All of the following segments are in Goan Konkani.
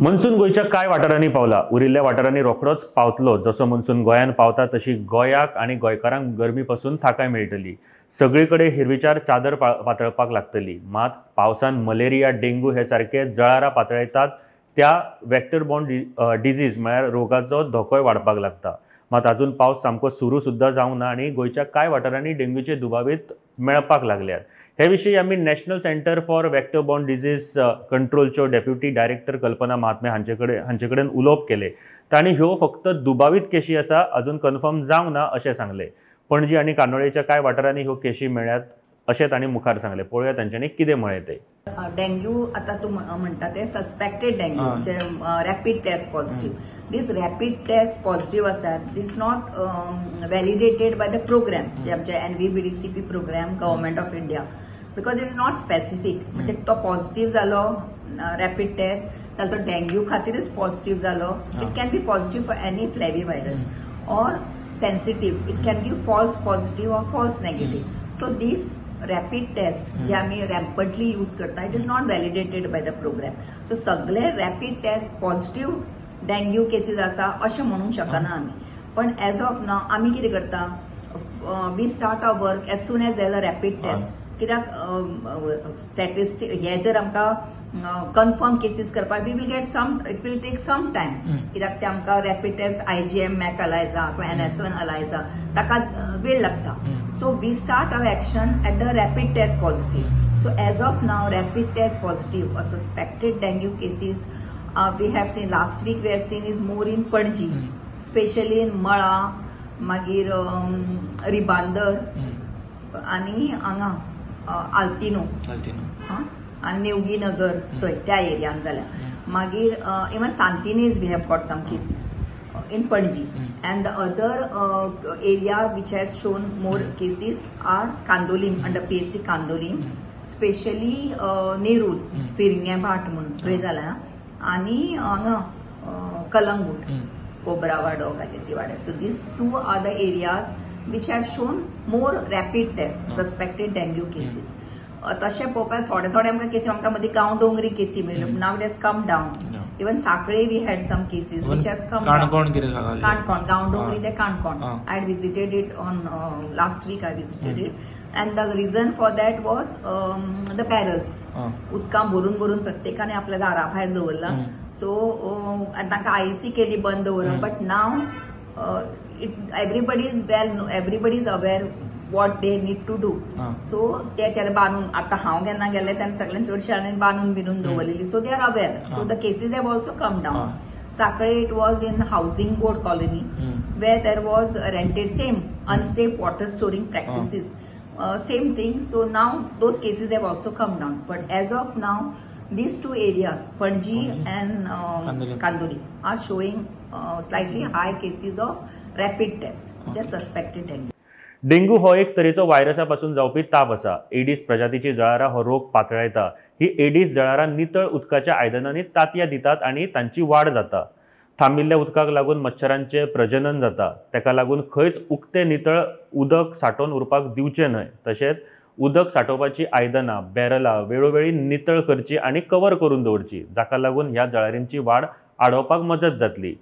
मन्सून गोंयच्या कांय वाठारांनी पावला, उरिल्ल्या वाठारांनी रोखडोच पावतलो. जसो मन्सून गोंयांत पावता तशी गोंयाक आनी गोंयकारांक गरमी पासून थाकाय मेळटली. सगळी कडेन हिरवीचार चादर पातळपाक लागतली. मात पावसान मलेरिया, डेंग्यू हे सारके जळारां पातळयतात त्या वेक्टर बॉर्न डिजीज म्हळ्यार रोगाचो धोकोय वाडपाक लागता. मात अजून पावस सामको सुरू सुद्दां जावंक ना आनी गोंयच्या कांय वाठारांनी डेंग्यूचे दुबावीत मेळपाक लागल्यात. हे विशीं आमी National Centre for Vector Borne Disease कंट्रोलच्यो deputy director कल्पना महात्मे हांचे कडेन उलोवप केलें. तांणी ह्यो फक्त दुबावीत केशी आसा, अजून कन्फर्म जावंक ना अशें सांगलें. पणजी आनी कांदोळेच्या कांय वाठारांनी ह्यो केशी मेळ्ळ्यात अशें तांणी मुखार सांगलें. पळोवया तांच्यांनी कितें म्हळें तें. डेंग्यू आता तूं म्हणटा ते suspected dengue J rapid test positive, this rapid test positive आसा, this not validated by the programme जे आमचे NVBDCP programme government of India, because it is not specific. म्हणजे तो पॉझिटिव्ह जालो रॅपीड टेस्ट जाल्यार तो डेंग्यू खातीरच पॉझिटिव्ह जालो. It can be positive for any flavi virus or sensitive, it can give false positive or false negative. So this rapid test जे आमी रॅम्पटली यूज करता, it is not validated by the programme. So सगळे rapid test positive dengue cases आसा अशें म्हणूंक शकना आमी. पण एज ऑफ नाव आमी कितें करता, we start our work as soon as there a rapid test. कित्याक स्टॅटिस्टीक हे जर आमकां कन्फर्म केसीस करपाक we will get some, it will take some time. कित्याक ते आमकां रॅपीड टेस्ट IgM मॅक अलायजा किंवा NS1 अलायजा ताका वेळ लागता. So we start our action at the rapid test positive. So as of now rapid test positive or suspected dengue cases we have seen last week, we have seen is more in Panaji, specially in Mala, मागीर रिबांदर आनी हांगा आल्तिनो आनी नेवगी नगर थंय त्या एरियान जाल्या. मागीर even Santinez we have got some cases in Panaji. And the other area which has shown more cases are Candolim, under PHC Candolim, specially Nerul Firingem Bhat म्हणून थंय जाल्या, आनी हांगा Calangute Cobravaddo गाजेतीवाडो. So these two are the areas which have shown more rapid test suspected dengue cases. तशें पळोवपाक थोडे थोडे आमकां केसी, आमकां मदीं गांवडोंगरी केसी मेळ्ळ्यो, now it has come down. Even Sanquelim we had some cases which has come down. Canacona Gaondongri ते Canacona, I had visited it on last week, I visited it and the reason for that was the barrels. उदकां भरून भरून प्रत्येकाने आपल्या दारा भायर दवरला. सो आनी तांकां आयसी केली बंद दवरप, but now everybody is well, everybody is aware what they need to do. So ते त्याला बांदून, आता हांव केन्ना गेले तेन्ना सगळ्यांत चडशे जाणांनी बांदून बिनून दवरलेली. So they are aware. So the cases have also come down. Sanquelim it was in housing board colony where there was rented same unsafe water storing practices, same thing. So now those cases have also come down. But as of now these two areas, Panaji and Candolim, are showing slightly high cases of rapid test, just suspected dengue. Dengue हो एक तरेचो व्हायरसा पासून जावपी ताप आसा. एडीस प्रजातीची जळारां हो रोग पातळायता. ही एडीस जळारां नितळ उदकाच्या आयदनांनी तांतयां दितात आनी तांची वाड जाता. थांबिल्ल्या उदकाक लागून मच्छरांचें प्रजनन जाता. ताका लागून खंयच उक्तें नितळ उदक सांठोवन उरपाक दिवचें न्हय. तशेंच उदक सांठोवपाची आयदनां, बॅरलां वेळोवेळी नितळ करची आनी कवर करून दवरची, जाका लागून ह्या जळारींची वाड आडोवपाक मजत जातली.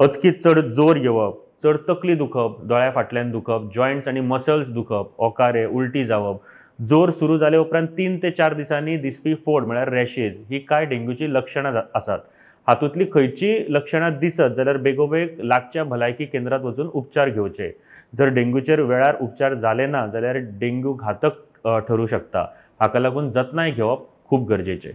अचकीत चड जोर येवप, चड तकली दुखप, दोळ्या फाटल्यान दुखप, जॉयंट्स आनी मसल्स दुखप, ओकारे, उलटी जावप, जोर सुरू जाले उपरांत 3 ते 4 दिसांनी दिसपी फोड म्हळ्यार रॅशेज ही कांय डेंग्यूची लक्षणां आसात. हातूंतली खंयचीय लक्षणां दिसत जाल्यार बेगोबेग लागच्या भलायकी केंद्रांत वचून उपचार घेवचे. जर डेंग्यूचेर वेळार उपचार जाले ना जाल्यार डेंग्यू घातक ठरू शकता. हाका लागून जतनाय घेवप खूब गरजेचें.